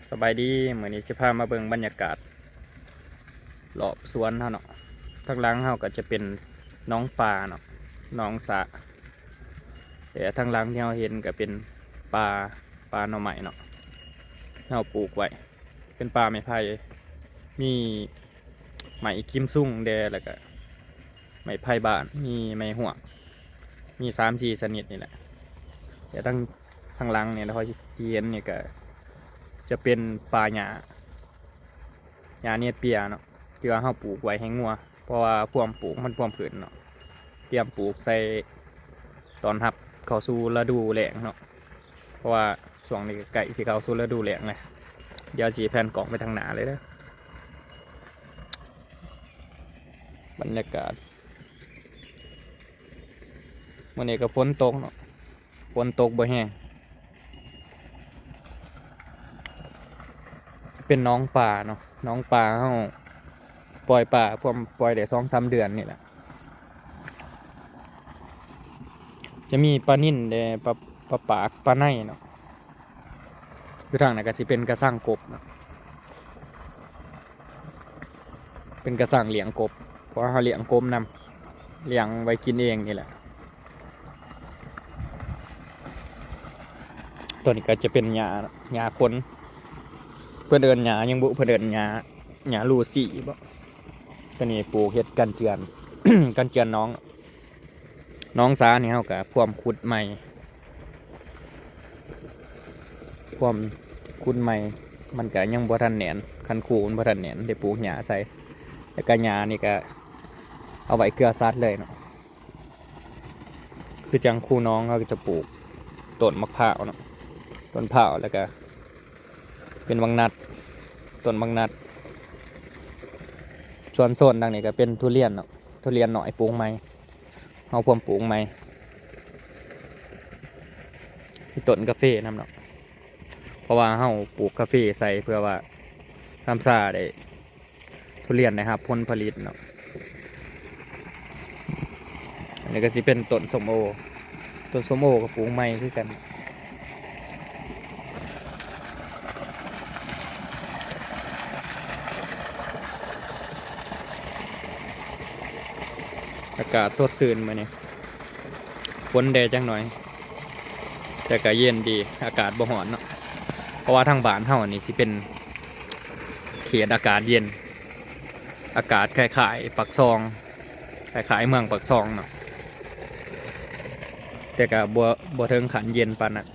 ສະບາຍດີ ມື້ນີ້ຊິພາມາເບິ່ງບັນຍາກາດລອບສວນເຮົາເນາະ. ທາງຫຼັງເຮົາກໍຈະເປັນໜອງປາເນາະ, ໜອງສະ ແຕ່ທາງຫຼັງທີ່ເຮົາເຫັນກໍເປັນປ່າ, ປ່າໜໍ່ໄມ້ເນາະ ເຮົາປູກໄວ້ ເປັນປ່າໄມ້ໄຜ່ ມີໄມ້ກິມຊຸງແດ່ ແລ້ວກໍໄມ້ໄຜ່ບ້ານ ມີໄມ້ຮວກ ມີສາມສີ່ຊະນິດນີ້ແຫຼະ. ແຕ່ທາງ ທາງຫຼັງນີ້ ແລ້ວເຮົາທີ່ເຫັນນີ້ກໍຈະເປັນປ່າຫຍ້າ ຫຍ້າເນປຽເນາະ ທີ່ວ່າເຮົາປູກໄວ້ໃຫ້ງົວ ເພາະວ່າພວມປູກມັນພວມຂຶ້ນເນາະ, ຕຽມປູກໃສ່ຕອນຮັບເຂົ້າສູ່ລະດູແລ້ງເນາະ. ເພາະວ່າຊ່ວງນີ້ກໍໃກ້ຊິເຂົ້າສູ່ລະດູແລ້ງແລ້ວ. ດຽວຊິແພນກ້ອງໄປທາງໜ້າເລີຍເດີ. ບັນຍາກາດ ມື້ນີ້ກໍຝົນຕົກເນາະ, ຝົນຕົກບໍ່ແຮງ. ເປັນໜອງປາເນາະ, ໜອງປາເຮົາປ່ອຍປາ ພວມປ່ອຍໄດ້ສອງສາມເດືອນນີ້ແຫຼະ. ຈະມີປານິນແດ່ ປາ ປາປາກ ປາໄນເນາະ. ຢູ່ທາງນັ້ນກໍຊິເປັນກະຊັງກົບເນາະ, ເປັນກະຊັງລ້ຽງກົບ ເພາະວ່າເຮົາລ້ຽງກົບນຳ, ລ້ຽງໄວ້ກິນເອງນີ້ແຫຼະ. ຕົວນີ້ກໍຈະເປັນຫຍ້າ ຫຍ້າຄົນ ເພິ່ນເອີ້ນຫຍ້າຫຍັງບຸ ເພິ່ນເອີ້ນຫຍ້າ ຫຍ້າລູຊີບໍ. ຕົວນີ້ປູກເຮັດກັນເຈື່ອນ ກັນເຈື່ອນໜອງ. ໜອງສານີ້ເຮົາກໍພວມຂຸດໃໝ່ ພວມຂຸດໃໝ່ ມັນກໍຍັງບໍ່ທັນແໜ້ນ, ຄັນຄູມັນບໍ່ທັນແໜ້ນ ໄດ້ປູກຫຍ້າໃສ່. ແລ້ວກໍຫຍ້ານີ້ກໍເອົາໄວ້ເກືອສັດເລີຍເນາະ. ຄືຈັ່ງຄູໜອງເຮົາກໍຈະປູກຕົ້ນໝາກພ້າວເນາະ, ຕົ້ນພ້າວ ແລ້ວກໍເປັນບັກນັດ ຕົ້ນບັກນັດ. ສ່ວນໂຊນທາງນີ້ກໍເປັນທຸລຽນເນາະ, ທຸລຽນນ້ອຍປູກໃໝ່ ເຮົາພວມປູກໃໝ່. ມີຕົ້ນກາເຟນຳເນາະ, ເພາະວ່າເຮົາປູກກາເຟໃສ່ ເພື່ອວ່າທຳຊາໄດ້ ທຸລຽນໄດ້ຮັບຜົນຜະລິດເນາະ. ອັນນີ້ກໍຊິເປັນຕົ້ນສົ້ມໂອ, ຕົ້ນສົ້ມໂອກໍປູກໃໝ່ຄືກັນ. ອາກາດສົດຊື່ນມື້ນີ້ ຝົນແດ່ຈັກໜ້ອຍ ແຕ່ກໍເຢັນດີ, ອາກາດບໍ່ຮ້ອນເນາະ. ເພາະວ່າທາງບ້ານເຮົານີ້ຊິເປັນເຂດອາກາດເຢັນ, ອາກາດຄ້າຍໆປາກຊ່ອງ, ຄ້າຍໆເມືອງປາກຊ່ອງເນາະ, ແຕ່ກໍບໍ່ ບໍ່ເຖິງຂັ້ນເຢັນປານນັ້ນ.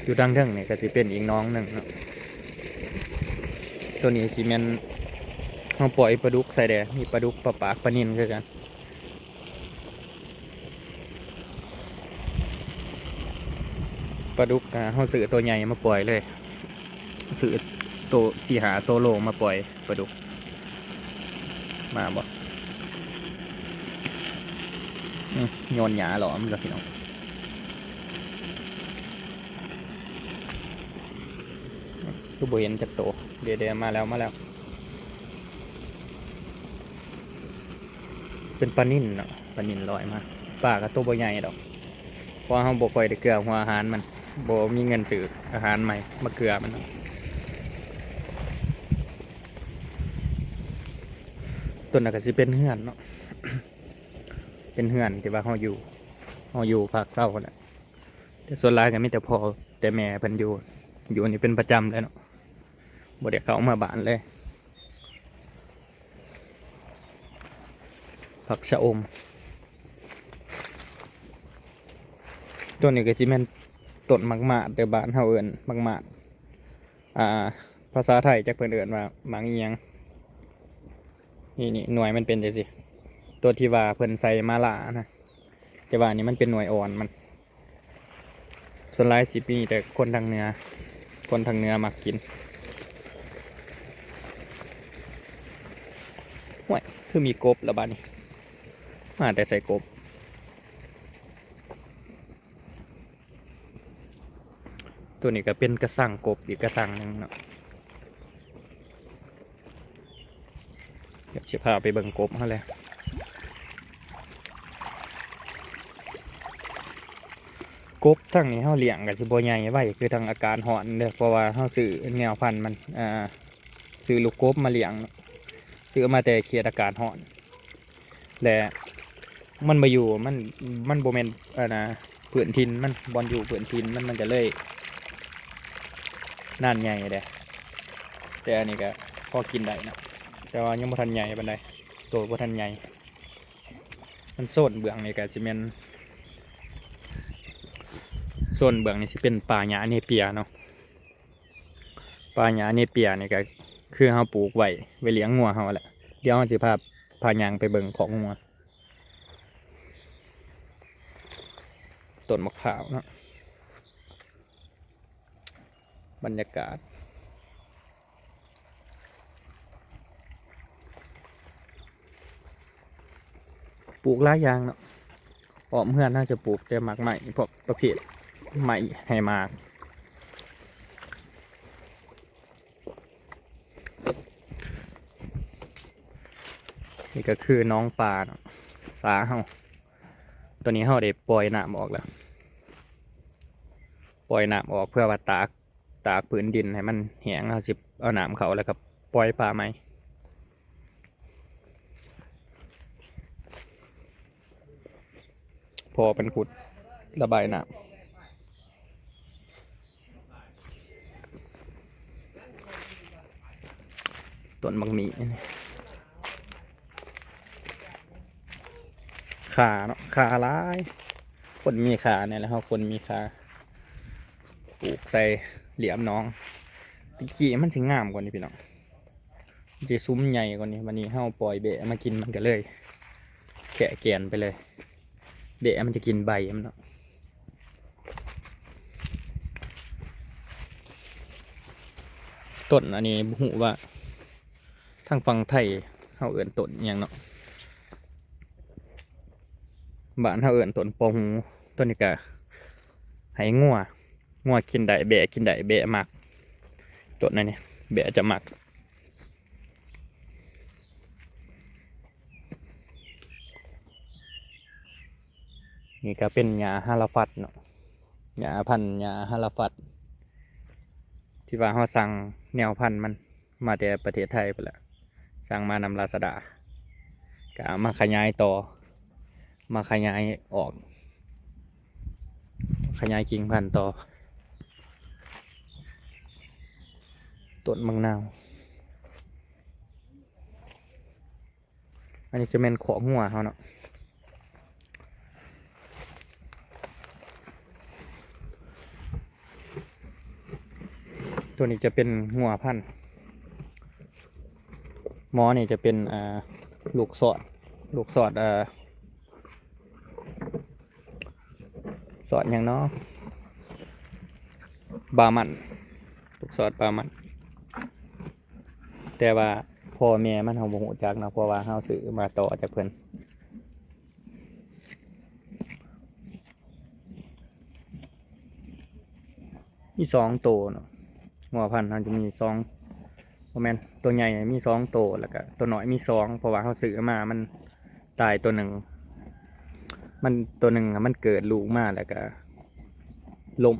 ຢູ່ທາງເທິງນີ້ກໍຊິເປັນອີກໜອງໜຶ່ງເນາະ. ໂຕນີ້ຊິແມ່ນເຮົາປ່ອຍປາດຸກໃສ່ແດ່, ມີປາດຸກ ປາປາກ ປານິນຄືກັນ. ປາດຸກ ອ່າ ເຮົາຊື້ໂຕໃຫຍ່ມາປ່ອຍເລີຍ, ຊື້ໂຕສີ່ຫ້າໂຕໂລມາປ່ອຍ ປາດຸກ. ມາບໍ່? ອືມ ໂຍນຫຍ້າຫຼໍ່ມັນລະ ພີ່ນ້ອງ. ຄືບໍ່ເຫັນຈັກໂຕ. ເດ ເດ ມາແລ້ວ ມາແລ້ວ. ເປັນປານິນເນາະ, ປານິນລອຍມາ. ປາກໍໂຕບໍ່ໃຫຍ່ດອກ, ເພາະວ່າເຮົາບໍ່ຄ່ອຍໄດ້ເກືອຫົວອາຫານມັນ, ບໍ່ມີເງິນຊື້ອາຫານໃໝ່ມາເກືອມັນ. ໂຕນັ້ນກໍຊິເປັນເຮືອນເນາະ, ເປັນເຮືອນທີ່ວ່າເຮົາຢູ່, ເຮົາຢູ່ພັກເຊົາຫັ້ນແຫຼະ. ແຕ່ສ່ວນຫຼາຍກໍມີແຕ່ພໍ່ແຕ່ແມ່ເພິ່ນຢູ່, ຢູ່ນີ້ເປັນປະຈຳເລີຍເນາະ, ບໍ່ໄດ້ເຂົ້າເມືອບ້ານເລີຍ. ຜັກຊະອົມ. ໂຕນີ້ກໍຊິແມ່ນຕົ້ນໝາກມາດເດີ, ບ້ານເຮົາເອີ້ນໝາກມາດ. ອ່າ ພາສາໄທຈັກເພິ່ນເອີ້ນວ່າໝາກອີ່ຫຍັງ. ນີ້ ນີ້ ໜ່ວຍມັນເປັນຈັ່ງຊີ້, ໂຕທີ່ວ່າເພິ່ນໃສ່ມາລານະ, ແຕ່ວ່ານີ້ມັນເປັນໜ່ວຍອ່ອນມັນ. ສ່ວນຫຼາຍຊິມີແຕ່ຄົນທາງເໜືອ, ຄົນທາງເໜືອມັກກິນ. ຫ້ວຍ ຄືມີກົບລະບາດນີ້, ມາແຕ່ໃສກົບ? ໂຕນີ້ກໍເປັນກະຊັງກົບອີກກະຊັງໜຶ່ງເນາະ. ດຽວຊິພາໄປເບິ່ງກົບເຮົາແຫຼະ. ກົບທາງນີ້ເຮົາລ້ຽງກໍຊິບໍ່ໃຫຍ່ໄວຄືທາງອາກາດຮ້ອນເດີ້ ເພາະວ່າເຮົາຊື້ແນວພັນມັນ ອ່າ ຊື້ລູກກົບມາລ້ຽງ ຊື້ມາແຕ່ເຂດອາກາດຮ້ອນ ແລະ ມັນມາຢູ່ ມັນ ມັນບໍ່ແມ່ນ ອັນນ່າ ພື້ນຖິ່ນມັນ ບ່ອນຢູ່ພື້ນຖິ່ນມັນ ມັນກໍເລີຍນານໃຫຍ່ເດ້. ແຕ່ອັນນີ້ກໍພໍກິນໄດ້ນະ ແຕ່ວ່າຍັງບໍ່ທັນໃຫຍ່ປານໃດ ໂຕບໍ່ທັນໃຫຍ່. ມັນໂຊນເບື້ອງນີ້ກໍຊິແມ່ນ ໂຊນເບື້ອງນີ້ຊິເປັນປ່າຫຍ້າເນເປຍເນາະ. ປ່າຫຍ້າເນເປຍນີ້ກໍຄືເຮົາປູກໄວ້ ໄວ້ລ້ຽງງົວເຮົາແຫຼະ. ດຽວເຮົາຊິພາ ພາຍ່າງໄປເບິ່ງຄອກງົວ. ຕົ້ນໝາກພ້າວເນາະ ບັນຍາກາດ ປູກຫຼາຍຢ່າງເນາະ. ອ້ອມເຮືອນເຮົາຈະປູກແຕ່ໝາກໄມ້ ພວກປະເພດໄມ້ໃຫ້ໝາກ. ນີ້ກໍຄືໜອງປາເນາະ ສາເຮົາ. ຕອນນີ້ເຮົາໄດ້ປ່ອຍນ້ຳອອກແລ້ວ ປ່ອຍນ້ຳອອກເພື່ອວ່າຕາກ ຕາກພື້ນດິນໃຫ້ມັນແຫ້ງ ເຮົາຊິເອົານ້ຳເຂົ້າ ແລ້ວກໍປ່ອຍປາໃໝ່. ພໍເປັນຂຸດລະບາຍນ້ຳ. ຕົ້ນບັກໝີ່ ຂ່າເນາະ ຂ່າຫຼາຍ ຄົນມີຂ່ານີ້ແຫຼະ ເຮົາຄົນມີຂ່າ ປູກໃສ່ຫຼຽມໜອງ. ແຕ່ກີ້ມັນຊິງາມກວ່ານີ້ພີ່ນ້ອງ ມັນຊິຊຸມໃຫຍ່ກວ່ານີ້. ບັດນີ້ເຮົາປ່ອຍແບ້ມາກິນ ມັນກໍເລີຍແຄະແກ່ນໄປເລີຍ. ແບ້ມັນຈະກິນໃບມັນເນາະ. ຕົ້ນອັນນີ້ບໍ່ຮູ້ວ່າທາງຝັ່ງໄທເຮົາເອີ້ນຕົ້ນອີ່ຫຍັງເນາະ. ບ້ານເຮົາເອີ້ນຕົ້ນປໍຫູ. ຕົ້ນນີ້ກະໃຫ້ງົວ ງົວກິນໄດ້ ແບ້ກິນໄດ້ ແບ້ມັກ. ຕົ້ນອັນນີ້ແບ້ຈະມັກ. ນີ້ກໍເປັນຫຍ້າຮາລາຟັດເນາະ ຫຍ້າພັນຫຍ້າຮາລາຟັດ ທີ່ວ່າເຮົາສັ່ງແນວພັນມັນມາແຕ່ປະເທດໄທພຸ້ນແຫຼະ ສັ່ງມານຳລາຊາດາ ກະເອົາມາຂະຫຍາຍຕໍ່ ມາຂະຫຍາຍອອກ ຂະຫຍາຍກິ່ງພັນຕໍ່. ຕົ້ນໝາກນາວ ອັນນີ້ຈະແມ່ນຄອກງົວເຮົາເນາະ. ຕົວນີ້ຈະເປັນງົວພັນ ໝໍນີ້ຈະເປັນ ອ່າ ລູກຊອດ ລູກຊອດ ອ່າ ຊອດຫຍັງເນາະ ບາມັນ ລູກຊອດບາມັນ. ແຕ່ວ່າພໍ່ແມ່ມັນເຮົາບໍ່ຮູ້ຈັກເນາະ ເພາະວ່າເຮົາຊື້ມາຕໍ່ຈາກເພິ່ນ. ມີສອງໂຕເນາະ ງົວພັນເຮົາຈະມີສອງ ບໍ່ແມ່ນ ໂຕໃຫຍ່ມີສອງໂຕ ແລ້ວກະໂຕນ້ອຍມີສອງ ເພາະວ່າເຮົາຊື້ມາມັນຕາຍໂຕໜຶ່ງ ມັນ ໂຕໜຶ່ງມັນເກີດລູກມາ ແລ້ວກະລົ້ມ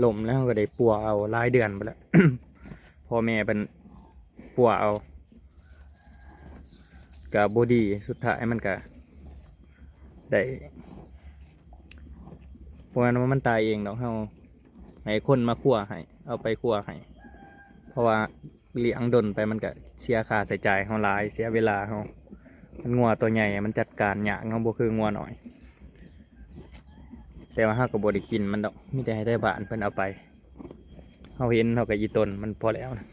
ລົ້ມແລ້ວເຮົາກໍໄດ້ປົວເອົາຫຼາຍເດືອນພຸ້ນແຫຼະ ພໍ່ແມ່ເພິ່ນປົວເອົາ ກະບໍ່ດີ ສຸດທ້າຍມັນກະໄດ້ ບໍ່ແມ່ນວ່າມັນຕາຍເອງດອກ ເຮົາໃຫ້ຄົນມາຄົວໃຫ້ ເອົາໄປຄົວໃຫ້ ເພາະວ່າລ້ຽງດົນໄປມັນກະເສຍຄ່າໃຊ້ຈ່າຍເຮົາຫຼາຍ ເສຍເວລາເຮົາ ມັນງົວຕົວໃຫຍ່ ມັນຈັດການຍາກເນາະ ບໍ່ຄືງົວນ້ອຍ. ແຕ່ວ່າເຮົາກໍບໍ່ໄດ້ກິນມັນດອກ ມີແຕ່ໃຫ້ໄທບ້ານເພິ່ນເອົາໄປ ເຮົາເຫັນເຮົາກໍອີ່ຕົນມັນພໍແລ້ວນະ.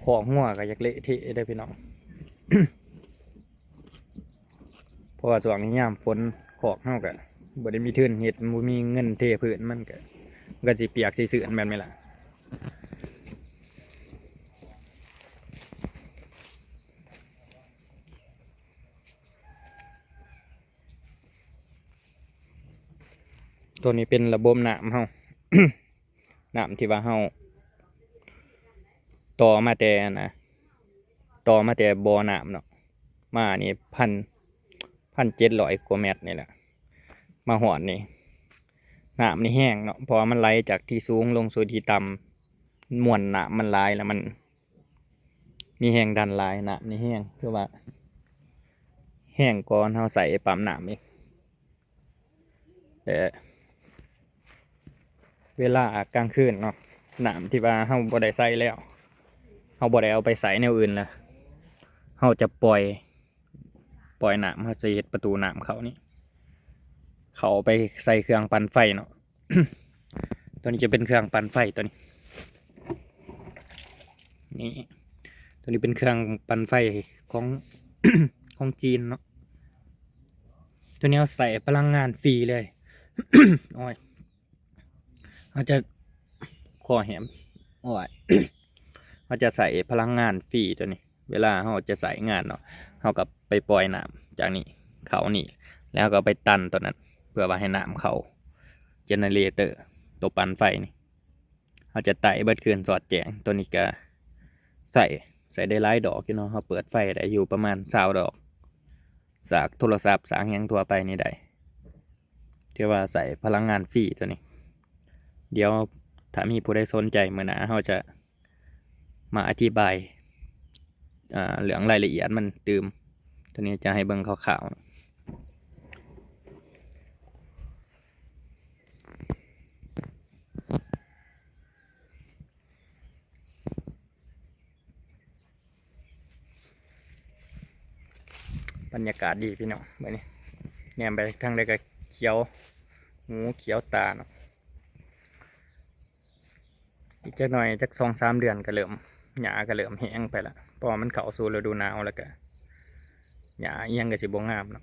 ຄອກງົວກໍຢາກເລະເທະເດ້ພີ່ນ້ອງ ເພາະວ່າຊ່ວງນີ້ຍາມຝົນ ຄອກເຮົາກໍບໍ່ໄດ້ມີທຶນເຮັດ ບໍ່ມີເງິນເທພື້ນ ມັນກໍ ມັນກໍຊິປຽກຊິຊື້ນແມ່ນໄໝລະ. ຕົວນີ້ເປັນລະບົບນ້ຳເຮົາ ນ້ຳທີ່ວ່າເຮົາຕໍ່ມາແຕ່ອັນນະ ຕໍ່ມາແຕ່ບໍ່ນ້ຳເນາະ ມານີ້ພັນ ພັນເຈັດຮ້ອຍກວ່າແມັດນີ້ແຫຼະ. ມາຮອດນີ້ ນ້ຳນີ້ແຮງເນາະ ເພາະວ່າມັນໄຫຼຈາກທີ່ສູງລົງສູ່ທີ່ຕ່ຳ ມວນນ້ຳມັນຫຼາຍ ແລ້ວມັນມີແຮງດັນຫຼາຍ ນ້ຳນີ້ແຮງ ຄືວ່າແຮງກວ່າເຮົາໃສ່ປ້ຳນ້ຳອີກ. ແຕ່ເວລາກາງຄືນເນາະ ນ້ຳທີ່ວ່າເຮົາບໍ່ໄດ້ໃສ່ແລ້ວ ເຮົາບໍ່ໄດ້ເອົາໄປໃສ່ແນວອື່ນລະ ເຮົາຈະປ່ອຍ ປ່ອຍນ້ຳ ເຮົາຈະເຮັດປະຕູນ້ຳເຂົ້ານີ້ ເຂົ້າໄປໃສ່ເຄື່ອງປັ່ນໄຟເນາະ. ຕົວນີ້ຈະເປັນເຄື່ອງປັ່ນໄຟຕົວນີ້ ນີ້ ຕົວນີ້ເປັນເຄື່ອງປັ່ນໄຟຂອງ ຂອງຈີນເນາະ. ຕົວນີ້ເຮົາໃສ່ພະລັງງານຟຣີເລີຍ ໂອ້ຍ ເຮົາຈະ ຄໍແຫມ ໂອ້ຍ ເຮົາຈະໃສ່ພະລັງງານຟຣີຕົວນີ້ ເວລາເຮົາຈະໃຊ້ງານເນາະ ເຮົາກໍໄປປ່ອຍນ້ຳຈາກນີ້ເຂົ້ານີ້ ແລ້ວເຮົາກໍໄປຕັນຕົວນັ້ນ ເພື່ອວ່າໃຫ້ນ້ຳເຂົ້າເຈເນເຣເຕີ ຕົວປັ່ນໄຟນີ້ ເຮົາຈະໄຕ້ເບິດຄືນສອດແຈ້ງ. ຕົວນີ້ກໍໃຊ້ ໃຊ້ໄດ້ຫຼາຍດອກຢູ່ເນາະ ເຮົາເປີດໄຟໄດ້ຢູ່ປະມານຊາວດອກ ສາກໂທລະສັບ ສາກຫຍັງທົ່ວໄປນີ້ໄດ້ ຖືວ່າໃຊ້ພະລັງງານຟຣີຕົວນີ້. ດຽວຖ້າມີຜູ້ໃດສົນໃຈ ມື້ໜ້າເຮົາຈະມາອະທິບາຍ ເອີ ເລື່ອງລາຍລະອຽດມັນຕື່ມ. ຕົວນີ້ຈະໃຫ້ເບິ່ງຄ່າວໆ. ບັນຍາກາດດີພີ່ນ້ອງ ມື້ນີ້ແນມໄປທາງໃດກໍຂຽວຫູຂຽວຕາເນາະ. ອີກຈັກໜ່ອຍ ຈັກສອງສາມເດືອນກໍເລີ່ມ ຫຍ້າກໍເລີ່ມແຫ້ງໄປລະ ເພາະວ່າມັນເຂົ້າສູ່ລະດູໜາວ ແລ້ວກໍຫຍ້າອີ່ຫຍັງກໍຊິບໍ່ງາມເນາະ.